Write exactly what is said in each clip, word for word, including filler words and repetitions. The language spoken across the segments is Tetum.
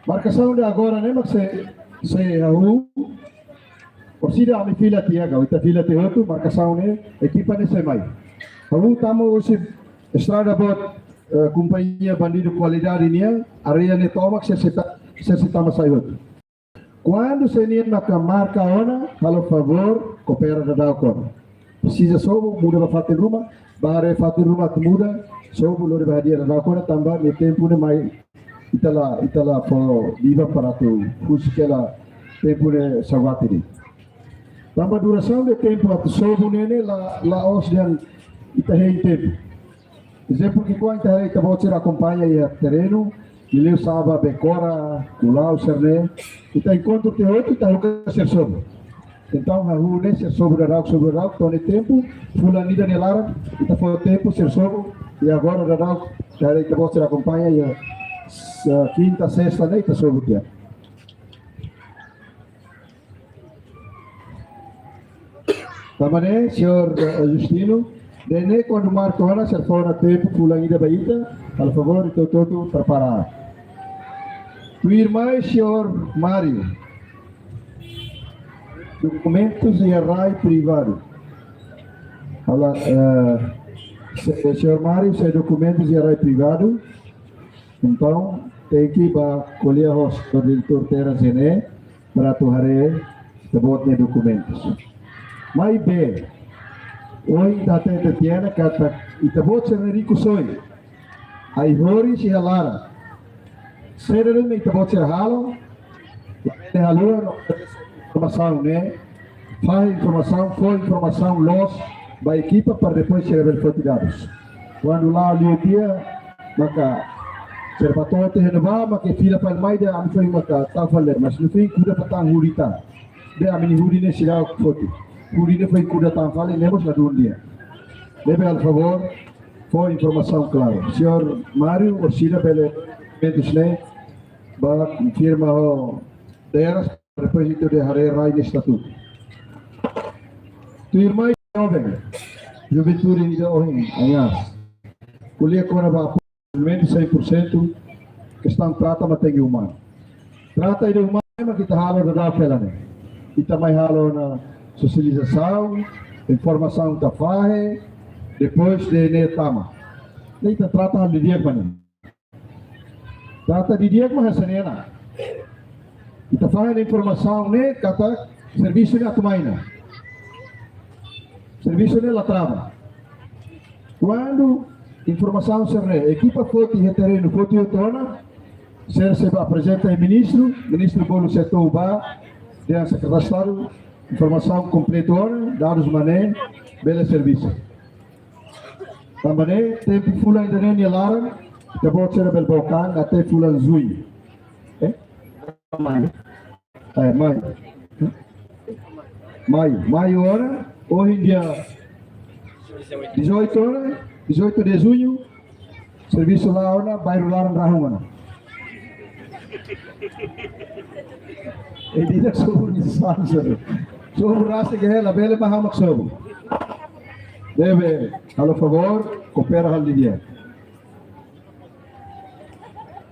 Markasaun ida agora ne'e mak sei, sei hahú. Orsida ami fila tiha ka, ita fila tiha hotu, markasaun ne'e, ekipa ne'e sei mai. Hahú tama husi estrada boot, eh, kompañia Bandidu Kualidade nian, área ne'e tomak sei, sei ta-, sei, sei tama sai hotu. Kuandu sé-nian maka marka ona, halo favór, koopera daudaun ona. Presiza sobu, muda ba fatin ruma, ba haree fatin ruma atu muda, sobu lori ba hadi'a daudaun ona, tanba ne'e tempu ne'e mai, ita la, ita la fó biban para atu husik hela tempu ne'e saugati de'it. Tanba durasaun de tempu atu sobu ne'e ne'e la, la'ós dehan ita hein tempu. Ezemplu ki'ikoan ita haree ita-boot sira akompaña iha terrenu, liuliu sa'e ba Bekora, Kulau, sira-ne'e. Ita enkontru tiha hotu, ita haruka sira sobu. Entaun, hahú ne'e sira sobu daudaun, sobu daudaun, to'o ne'e tempu, fulan ida nia laran, ita fó tempu sira sobu, i agora daudaun, ita haree ita-boot sira akompaña, iha, se-, kinta, sesta ne'e, ita sobu tiha. Tanba ne'e, señór, eh, Justino, ida-ne'e kuandu marka ona, sira fó ona tempu fulan ida ba ita, halo favór, ita hotu-hotu prepara. Tuirmai, señór Mário. Dokumentus iha rai privadu. Halo, eh, se-, señór Mário, sei dokumentus iha rai privadu. Entaun, tenke ba ko'alia ho señór diretór terras ne'e, para atu haree ita-boot nia dokumentus. Maibé, ohin ita hatete tiha ona katak ita-boot sira ne'e rikusoin. Ai-horis iha laran. Saida de'it mak ita-boot sira halo, ita haluha no informasaun ne'e, fahe informasaun, fó informasaun loos ba ekipa para depois sira bele foti dadus. Kuandu la'o liu tiha, maka sira bá to'o tiha ne'ebá, maka fila fali mai dehan ami foin maka tau fali, mas no fim kuda fó tan hudi tan. Dehan ami-nia hudi ne'e seidauk foti. Hudi ne'e foin kuda tan fali, ne'e mós ladún dehan. Ne'ebé halo favór, fó informasaun klaru. Señór Mário, orsida bele dokumentus ne'e, bá konfirma ho terras, depois ita haree rai nia estatutu. Tuirmai joven, juventude ida ohin, añas. Ko'alia kona-ba apoiu cem por cento, kestaun trata matenek umanu. Trata ida umanu mak ita halo daudaun hela ne'e. Ita mai halo ona sosializasaun, informasaun ita fahe, depois ida-ne'e tama. Ne'e ita trata halo didi'ak mak ne'e. Trata didi'ak mak hanesan ne'e ona. Ita fahe ona informasaun ne'e katak servisu ne'e atu mai ona. Servisu ne'e la trava. Kuandu informasaun sira-ne'e, ekipa foti iha terrenu, foti hotu ona, sira sei bá aprezenta iha ministru, ministru bolu sei to'o bá, dehan Sekretáriu Estadu, informasaun kompletu ona, dadus mak ne'e, bele servisu. Tanba ne'e, tempu fulan ida-ne'e nia laran, ita-boot sira bele book an até fulan Juñu. Eh? Maio. Eh, Maio. Maio, Maio ona, ohin dia dezoito ona, dezoito de Junho, servisu la'o ona, bairru laran rahun ona. Ida-ne'e sobu nia sansa. Sobu rasik hela, bele mak ha'u mak sobu. Ne'ebé, halo favór, koopera halo didi'ak.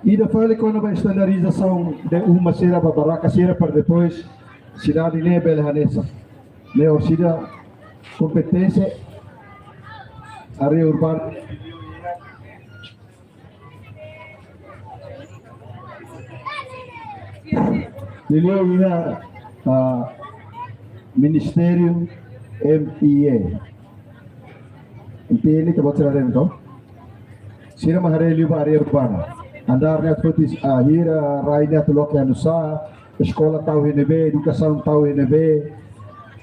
Ida fali kona-ba estandarizasaun de uma sira ba barraka sira para depois sidade ne'e bele hanesan. Ne'e orsida kompeténsia área urbana. Liuliu iha, ah, Ministériu M T A. M T A ne'e ita-boot sira haree entaun. Sira mak haree liu ba área urbana. Andár ne'e atu foti, ah, hira, rai ne'e atu loke oinsá, eskola tau iha ne'ebé, edukasaun tau iha ne'ebé,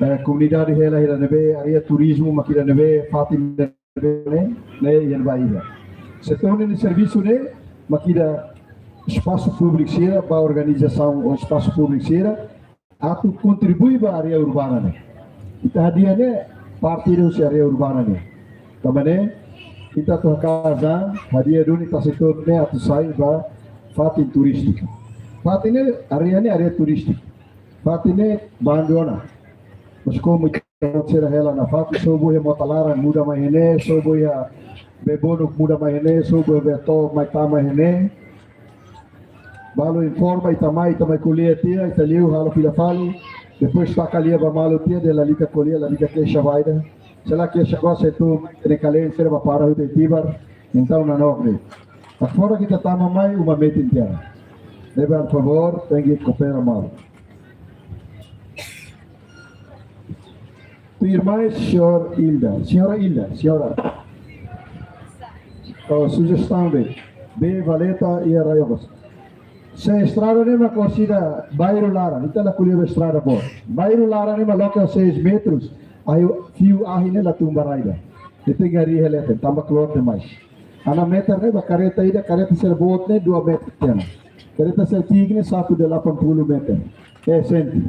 eh, komunidade hela hela ne'ebé, área turizmu mak ida ne'ebé, fatin ne'e, ne'e iha ne'ebá iha. Setór ne'e nia servisu ne'e, mak ida espasu públiku sira, ba organizasaun ou espasu públiku sira, atu kontribui ba área urbana ne'e. Ita hadi'a ne'e parte husi área urbana ne'e. Tanba ne'e, ita atu hakaas an, hadi'a duni ita setór ne'e atu sai ba fatin turístiku. Fatin ne'e, área ne'e, área turístiku. Fatin ne'e, bandu ona. Mas komu sira hela nafatin, sobu iha mota laran muda mai iha ne'e, sobu iha bee bonuk muda mai iha ne'e, sobu iha bee to'o mai tama iha ne'e. balu informa, ita mai, ita mai ko'alia tiha, ita liu halo fila fali. Depois taka lia ba malu tiha, dehan lalika ko'alia, lalika keixa ba ida. Se la keixa gosta, ita mai tene kalen sira ba para hutu tibar. Entaun, nanook ne'e. Agora ita tama mai uma metin tiha. Ne'ebé, por favór, tenke koopera malu. Tuirmai, señór Ilda, señora Ilda, señora. Oh, sujestaun de'it, bee Valeta iha Raiobos. Se estrada ne'e mak orsida bairru laran, ita la ko'alia ba estrada boot. Bairru laran ne'e mak loke seis metrus, ahi fiu ahi ne'e la tun ba rai ida. Ita tenke harii iha leten, tanba kloot demais. Ana meter ne'e ba karreta ida, karreta sira boot ne'e dua meter tiha ona. Karreta sira ki'ik ne'e satu delapan puluh meter. Eh, senti.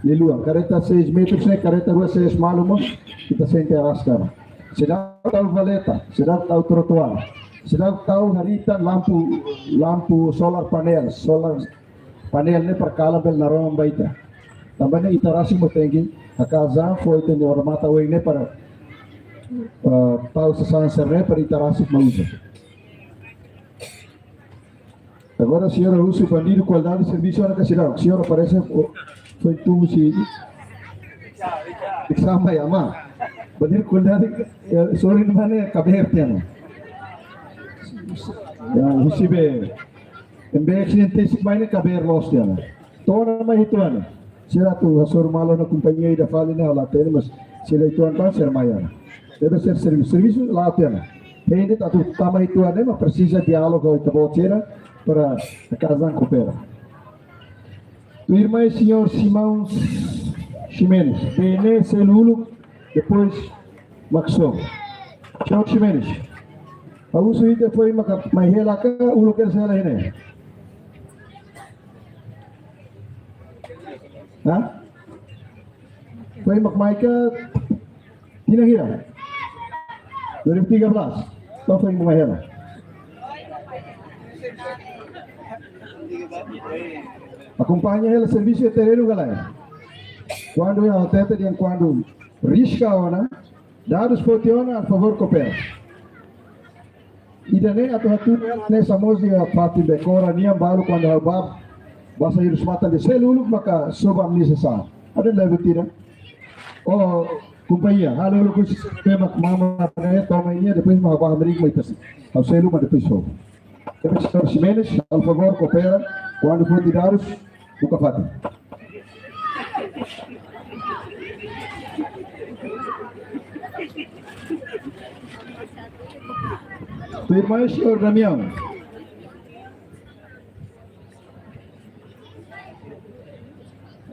Liu luan, karreta seis metrus ne'e, karreta rua seis malu mós, ita sente arraska. Seidauk tau valeta, seidauk tau trotoar, seidauk tau harita lampu, lampu solar panel, solar panel ne'e para kalan bele naroman ba ita. Tanba ne'e ita rasik mós tenke, a kaza foi tende ora mata oin ne'e para, eh, tau sasán sira ne'e para ita rasik mós uza. Agora, señora husu bandidu kualidade servisu ona ka seidauk. Señora parese, oh, foin tun husi exame ya, ma. Bandidu kualidade, eh, sorry, mana kabeer tiha ona. Ya, husi be. Embek sini tesi mai ne'e kabeer loos tiha ona. To'o ona mai uitoan. Sira atu hasoru malu ona kompañia ida fali ne'e halo tene, mas sira uitoan tan sira mai ona. Deve ser servisu, servisu la'o tiha ona. Hende atu tama uitoan ne'e mak presiza diálogu ho ita-boot sira para kaza koopera. Tuirmai señór Simão Ximenes, bee ne'e selu uluk, depois mak sobu. Señór Ximenes, ha'u husu ita foin mak mai hela ka uluk hela sela hene? Hah? Foin mak mai ka tinan hira? Dua ribu tiga belas. Entaun foin mak mai hela. Akompaña hela servisu iha terrenu ka lae? Kuandu iha hatete dehan kuandu riska ona, dadus foti ona, por favór koopera. Ida-ne'e atu hatudu ne'e hamoos iha fatin Bekora nian balu kuandu ha'u bá, basa hirus matan dehan selu uluk maka sobu amnistiasaun. Atu lebe tiha. Oh, kompañia, halo uluk husi sistema mama ne'e toma nia, depois mak bá hamriik mai tasi. Ha'u selu mak depois sobu. Señór Ximenes, por favór, koopera. Kuandu foti dadus, buka fatin. Tuirmai señór Damião.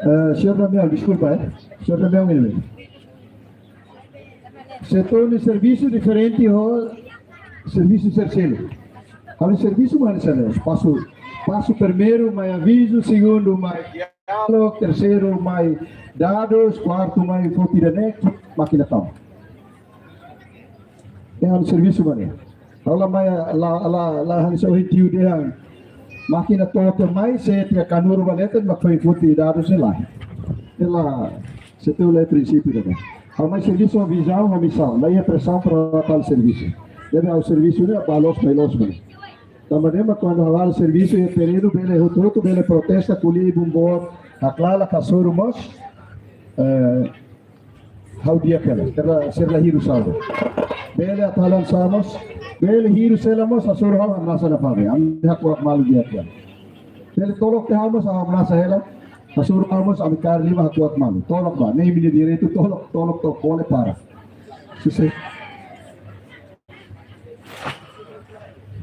Eh, señór Damião, deskulpa, eh. Señór Damião, ele. Setór nia servisu diferente ho servisu sira seluk. Ha'u-nia servisu mak hanesan ne'e. Pasu, pasu primeiru mai avizu, segundu mai diálogu, terseiru mai dadus, kuartu mai foti ida-ne'e, mákina tama. Ne'e ha'u-nia servisu mak ne'e. Ha'u la mai, la, la, la hanesan ohin tiu dehan mákina to'o tiha mai, se tiha kanuru ba leten, mak foin foti dadus ne'e lae. Ne'e la, setór la iha prinsípiu ida-ne'e. Ha'u mai servisu ho vizaun, ho misaun, la iha presaun para halo servisu. Ne'ebé ha'u servisu ne'e bá loos, mai loos, mai. Tanba ne'e mak kuandu ha'u halo servisu iha terrenu, bele hotu-hotu bele protesta, ko'alia buat boot, haklalan, hasoru mós, eh, ha'u di'ak hela, sira la, sira la hirus ha'u. Bele atu halo oinsá mós, bele hirus hela mós, hasoru ha'u hamnasa nafatin. Ami hakuak malu di'ak hela. Bele tolok tiha ha'u mós, ha'u hamnasa hela, hasoru ha'u mós, ami kaer liman hakuak malu. Tolok bá, ne'e imi-nia direitu, tolok, tolok, tolok, kole para. Sise.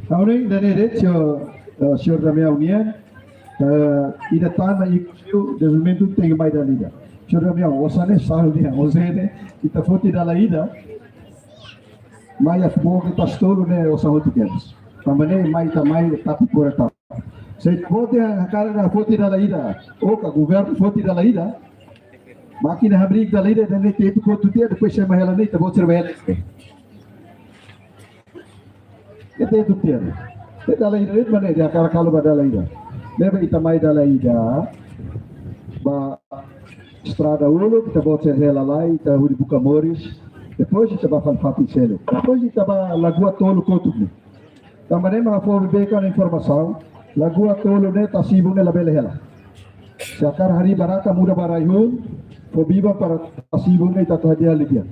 Ha'u hanoin ida-ne'e de'it, señór, eh, señór Damião nian, eh, ida tan ita ikus liu, dezenvolvimentu tenke mai dala ida. Señór Damião, osan ne'e sal dia, osan ne'e, ita foti dala ida, mai atu book ita tolu ne'e osan hotu kedas. Tanba ne'e mai ita mai tapi kore tapi. Se ita-boot hakarak foti dala ida, ou ka governu foti dala ida, mákina hamriik dala ida, ida-ne'e ita kotu tiha, depois ema hela ne'e, ita-boot sira hela. Ita atu tiha. Ita dala ida, ita mana dia kala kalu ba dala ida. Ne'ebé ita mai dala ida. Ba estrada uluk, ita-boot sira hela lai, ita hodi buka moris. Depois ita bá fali fatin seluk. Depois ita bá lagoa tolu kotuk ne'e. Tanba ne'e mak ha'u fó beibeik ona informasaun. Lagoa tolu ne'e Tasibun ne'e labele hela. Se hakarak harii barraka muda ba rai-hun, fó biban para Tasibun ne'e ita atu hadi'a didi'ak.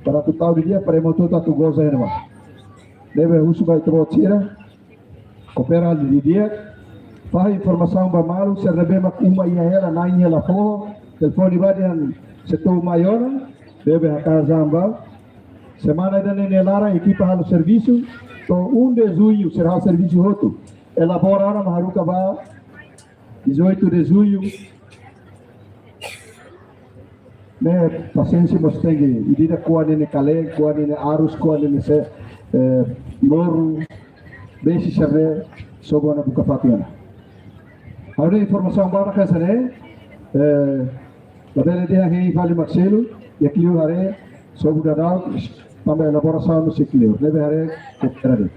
Para atu tau didi'ak, para ema hotu-hotu atu goza iha ne'ebá. Ne'ebé husu ba ita-boot sira, koopera halo didi'ak, fahe informasaun ba maluk, sira ne'ebé mak uma iha hela, na'in hela foho, telefone ba dehan setór mai ona, ne'ebé hakarak ba. Semana ida-ne'e nia laran ekipa halo servisu, to'o um de junho, sira halo servisu hotu. Elabora ona mak haruka ba dezoito de junho. Ne'e pasiénsia mós tenke, ida-idak ko'a ninia kale'en, ko'a ninia arus, ko'a ninia se, eh, loru, besi sira-ne'e, sobu ona buka fatin ona. Ha'u-nia informasaun badak hanesan ne'e, eh, labele dehan hein fali mak selu, iha kleur haree, sobu daudaun, tanba elaborasaun sei kleur, ne'ebé haree, koopera de'it.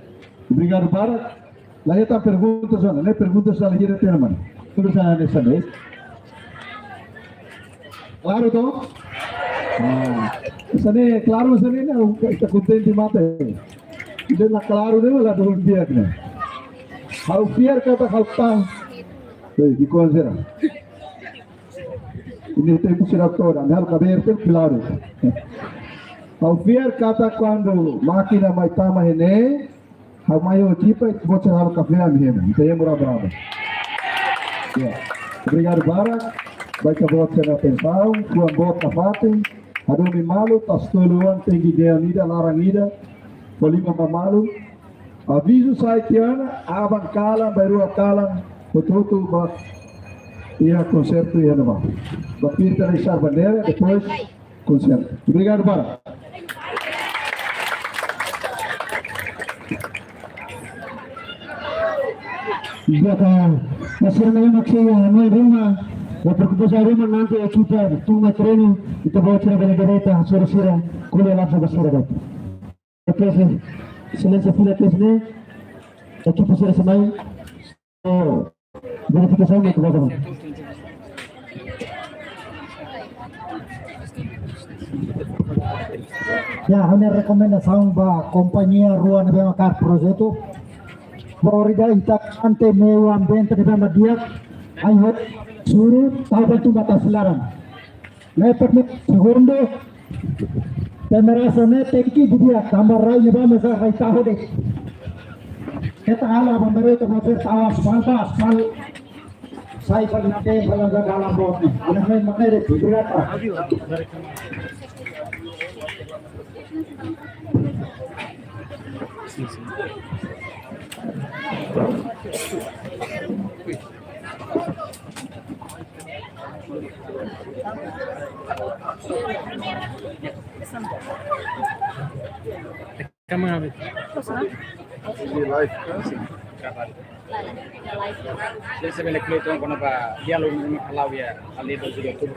Obrigadu barak. La iha tan pergunta ona, ne'e pergunta la iha tan, mana? Pergunta hanesan ne'e. Klaru to'o? Ah, hanesan ne'e, klaru hanesan ne'e, ne'e, ita kontente mate. Ida la klaru ne'e, la dun di'ak ne'e. Ha'u fiar katak ha'u tan. Hei, di konzera. Ne'e tempu sira todan, ha'u kaber tempu klaru. Ha'u fiar katak kuandu mákina mai tama iha ne'e, ha'u mai ho ekipa, ita-boot sira halo kafé ami hemu, ita hemu raba-raba. Ya. Obrigadu barak, ba ita-boot sira-nia atensaun, fuan boot nafatin, hadomi malu, Tasitolu oan tenke dehan ida, laran ida, fó liman ba malu. Avizu sai tiha ona, aban kalan, bainrua kalan, hotu-hotu ba iha konsertu iha ne'ebá. Ba pirta na isar bandeira, depois konsertu. Obrigadu barak. Obrigadu. Mas sira ne'ebé mak sei hanoin ruma, ya preokupasaun ruma nanti ekipa tun mai treinu, ita-boot sira bele direta, sira-sira, ko'alia langsung ba sira de'it. Oke, sih. Exelénsia fila tes ne'e, ekipa sira semai, oh, verifikasaun ne'e ke bawah. Ya, ha'u-nia rekomendasaun ba kompañia rua ne'ebé mak halo projetu. Prioridade ita ante meiu ambiente ne'ebé mak di'ak, ai-hotu suru, tau bantu batas laran. Ne'e primeiru, segundu, primeiru ne'e tenke di'ak, tanba rai ne'ebá mós rai tahun de'it. Keta halo aban-bainrua ita-boot sira tau aspal, aspal. Sai fali na tem fali na dalan boot ne'e. Ana main makai de pirata. Kamu habis. Ini live kan? Jadi saya balik dulu tuh, kenapa dia lu mengelau ya, kali itu sudah tuh.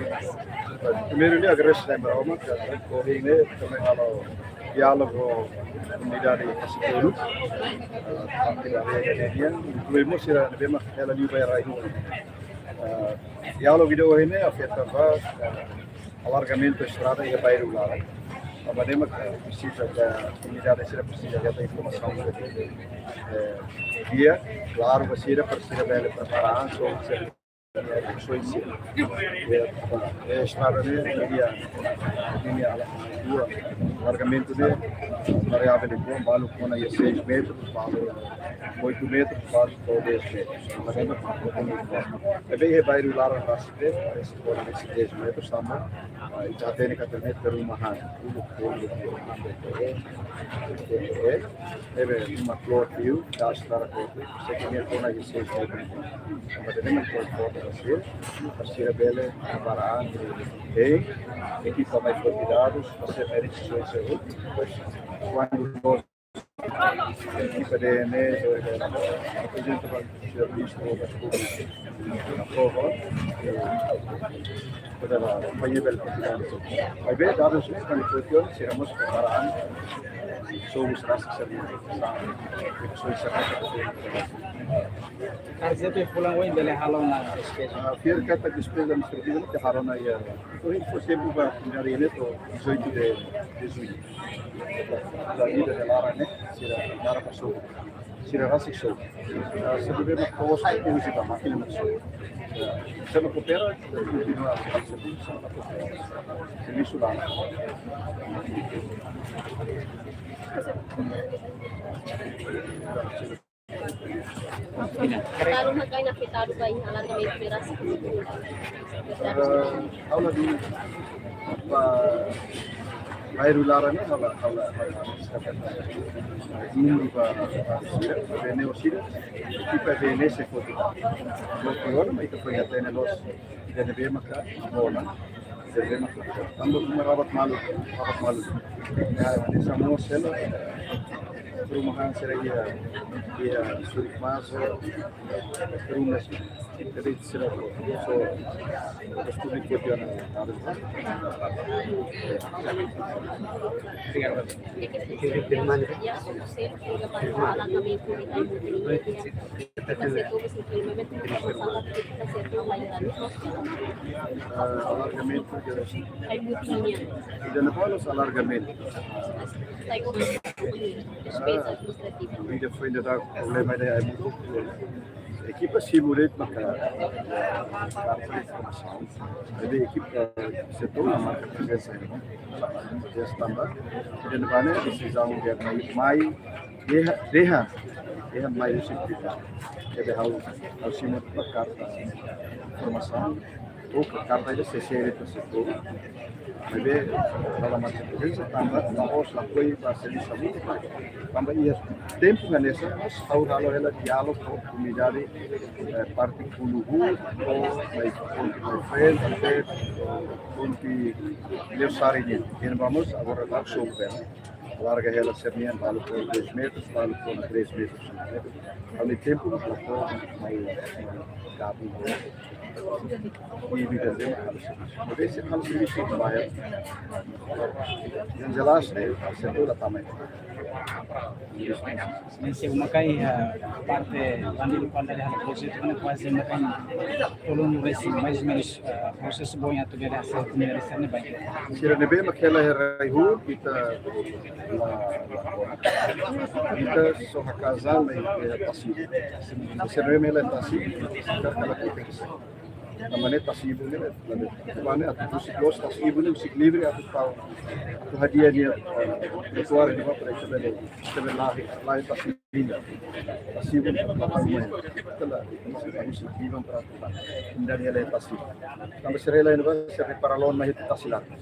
Primeiru ne'e agradese ba Aman, ke ko ini, kami halo diálogu komunidade Tasitolu. Eh, parte da rede de dia, inklui mós sira ne'ebé mak hela liu ba rai-hun. Eh, diálogu ida ohin ne'e afeta ba, eh, alargamentu estrada iha bairru laran. Tanba ne'e mak, eh, presiza, komunidade sira presiza hetan informasaun, eh, di'ak, klaru, ba sira, para sira bele prepara an, so, sira, eh, so, sira. Eh, eh, estrada ne'e, ne'e, ne'e, ala, dua, alargamentu ne'e, variável de bom, balu kona iha seis metros, balu oito metros, balu to'o dez metros. Tanba ne'e mak, eh, iha bairru laran rasik de'it, parese kona iha dez metros, tanba, ah, ita hatene katak ne'e perumahan. Uluk, uluk, uluk, uluk, ne'ebé uma klot liu, das para klot liu, se kene kona iha seis metros. Tanba ne'e mak klot klot hasil, para sira bele prepara an, eh, ekipa mai fó kuidadus, para sira bele soi seu. Kuandu ekipa de ne'e, eh, apresenta ba servisu ba públiku. Aprova, eh, para kompañia bele kontinua. Maibé dadus ne'e, kuandu fó tiha ona, sira mós prepara an, so, os rasik servisu, sa, so, os rasik servisu. Tarjeta fulan oin bele halo ona despeza. Ah, fiar katak despeza administrativa ne'e halo ona iha, por exemplo, ba primeiru ne'e to'o dezoito de, de junho. Ba ida de laran ne'e, sira laran pasou. sira rasik soe. Ah, se bele mak to'os, uza ba mákina mak soe. Se la koopera, kontinua servisu, se la koopera. Servisu la. Kalu mak kain afetadu ba iha alargamentu beras. Ah, ha'u la dún ba bairru laran ne'e, ha'u la, ha'u la, ha'u la. Númeru ba, ba sira, ba B N E sira, ekipa B N E sei foti. Loke ona, mak ita foin hatene loos ida ne'ebé maka bola. Ida ne'ebé maka, tanba uma rabat malu, rabat malu. Ya, hanesan mós hela, perumahan sira iha, iha Surik Maso, rumah sira. Jadi sira, so, terus publik buat yang harus. Ah, alargamentu de, ida ne'ebé loos alargamentu. Ah, ida foin dadauk problema ida Aimutuk. Ekipa simu de'it maka karta informasaun. Jadi ekipa setór la marka prezensa iha ne'ebá. Tanba ida ne'ebá ne'e desizaun ida mai, mai dehan, dehan, dehan mai husi privadu. Jadi ha'u, ha'u simu ba karta informasaun. Ou karta ida sei sere ba setór. Maibé, dala marka prezensa tanba la'ós lakohi ba servisu hamutuk. Tanba iha tempu hanesan, ha'u halo hela diálogu ho komunidade, eh, parte Puluhu, ho mai ponte Mai Frente, até ponte Leosari nian. Ida ne'ebá mós agora la soe. Alarga hela sira-nian balu por dois metros, balu por três metros. Ha'u-nia tempu la to'o mai, mai gabu. I vida dela, a veces halo servisu ba bairru. Yang jelas, eh, setór la tama. Ne'e se uma kain, ah, parte bandidu kuandu halo projetu, kuandu kuaze uma kain tolun resin, mais ou menus, ah, prosesu boot atu bele asertu ne'e resin ne'e ba. Sira ne'ebé mak hela iha rai-hun, ita la, la, ita só haka'as an iha tasi. Sira ne'ebé mak hela tasi, ita la kontente. Tanba ne'e tasi-ibun ne'e, tanba ne'e atu husik loos tasi-ibun ne'e, husik livre atu tau, atu hadi'a nia, eh, trotoar ne'ebá para ita bele, ita bele la'o, la'o tasi-ibun. Tasi-ibun, ita la, ita la husik livre para atu tau. Inda nia la tasi. Tanba sira hela iha ne'ebá, sira para loon mai tasi laran.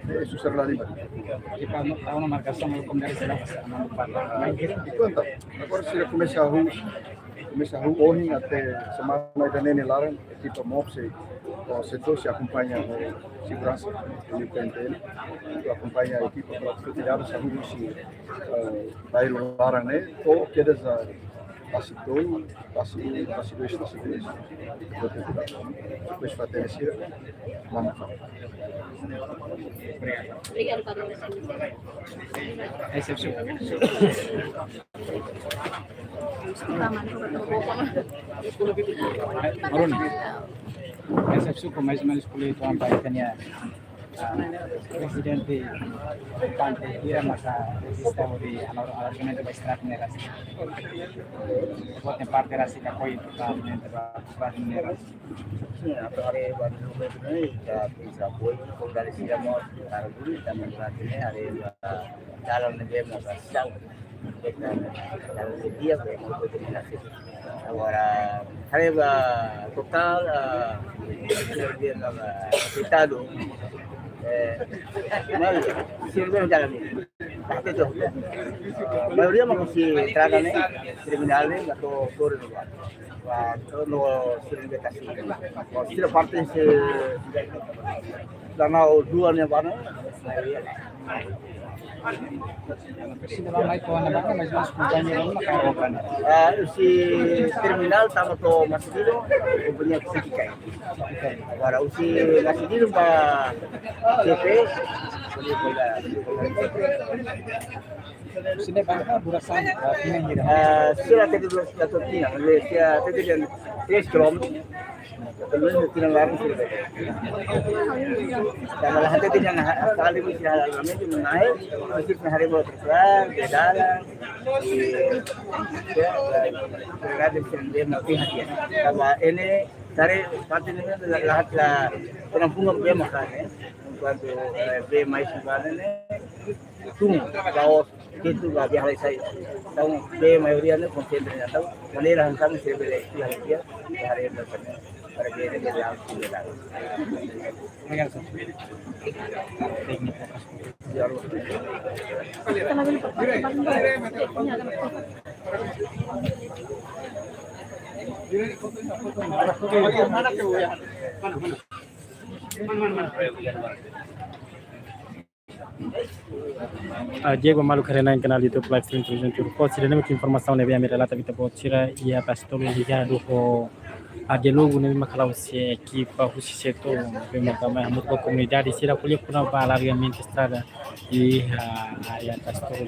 Eh, susar la lima. Ekipa no, tau ona markasaun, komunidade sira, anu, para. Ah, e quanto? Agora sira komesa hahú, komesa hahú ohin até semana ida-ne'e nia laran, ekipa MOB sei, ho setór sei akompaña ho seguransa, ho P N T L, atu akompaña ekipa para atu foti dadus husi, eh, bairru laran ne'e, to'o kedas iha tasi tolu, tasi, tasi dois, tasi três. Depois para ter esse, vamos lá. Obrigadu, Padre. Ese é o seu. Moroni. Ese é o seu, mais ou menus, ko'alia uitoan ba ita-nia, ah, prezidente Infante, hira maka rejista hodi alargamentu ba estrada ne'e rasik. Boot parte rasik apoiu totalmente ba estrada ne'e rasik. Sin, atu haree ba momentu ne'e, ita presiza apoiu, komunidade sira mós, para dulu, ita menggerak ne'e, haree ba dalan ne'ebé mós rasik. Ita dalan ne'e di'ak, bele mós koordinasi. Agora, haree ba totál, ah, sira ne'ebé maka afetadu, eh, mas, sira ne'ebé dalan ne'e. Até tu. Maioria maka husi estrada ne'e, terminál ne'e, atau sore ne'e. Ba, no sira ne'ebé tasi. Ba, sira parte se danau dua ne'ebá ne'e, maioria. Sira ba mai to'o ne'ebá, mais ou menus kompañia ne'e, maka. Ah, husi terminál tama to'o Macidiron, kompañia City Kai. Agora, husi Macidiron ba C P, Sira ba, ah, durasaun, ah, tinan hira? Ah, sira tete durasaun tinan, le, sira tete tinan. três quilômetros. Pelo menos tinan laran sudah. Kalau lah ada yang saling mesti halal kami di mana? Masih hari mau terkeluar, beda lah. Ya, berada di sini dia mau pihak ya. Kalau ini dari parti ini lah lah penampungan dia makan ya. Kuandu bee mai sukan ne'e tun, baos, itu ba biasa sai. Entaun bee maioria ne'e konsentra ne'e. Entaun maneira hanesan ne'e sei bele iha dia, iha haree ba para que ele bele alto de dar. Ah, Diego, maluk haree-na'in kanál YouTube live stream televizaun Timor Post, sira ne'ebé informasaun ne'ebé ami relata ba ita-boot sira iha tasi-tolu ligadu ho, ah, diálogu ne'ebé mak hala'o husi ekipa husi setór ne'ebé mak mai hamutuk ho komunidade sira ko'alia kona-ba alargamentu estrada iha área tasi-tolu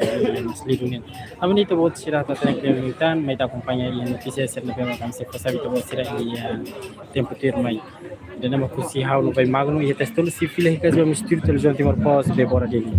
Maslidun nian. Ami-nia ita-boot sira atu hatene kle'an liután, mai ita akompaña iha notísia sira ne'ebé mak ami sei fó sai ba ita-boot sira iha tempu tuirmai. Ida-ne'e mak husi ha'u no Pai Magno iha tasi-tolu sei fila hikas ba ami estúdiu televizaun Timor Post, Débora Dili.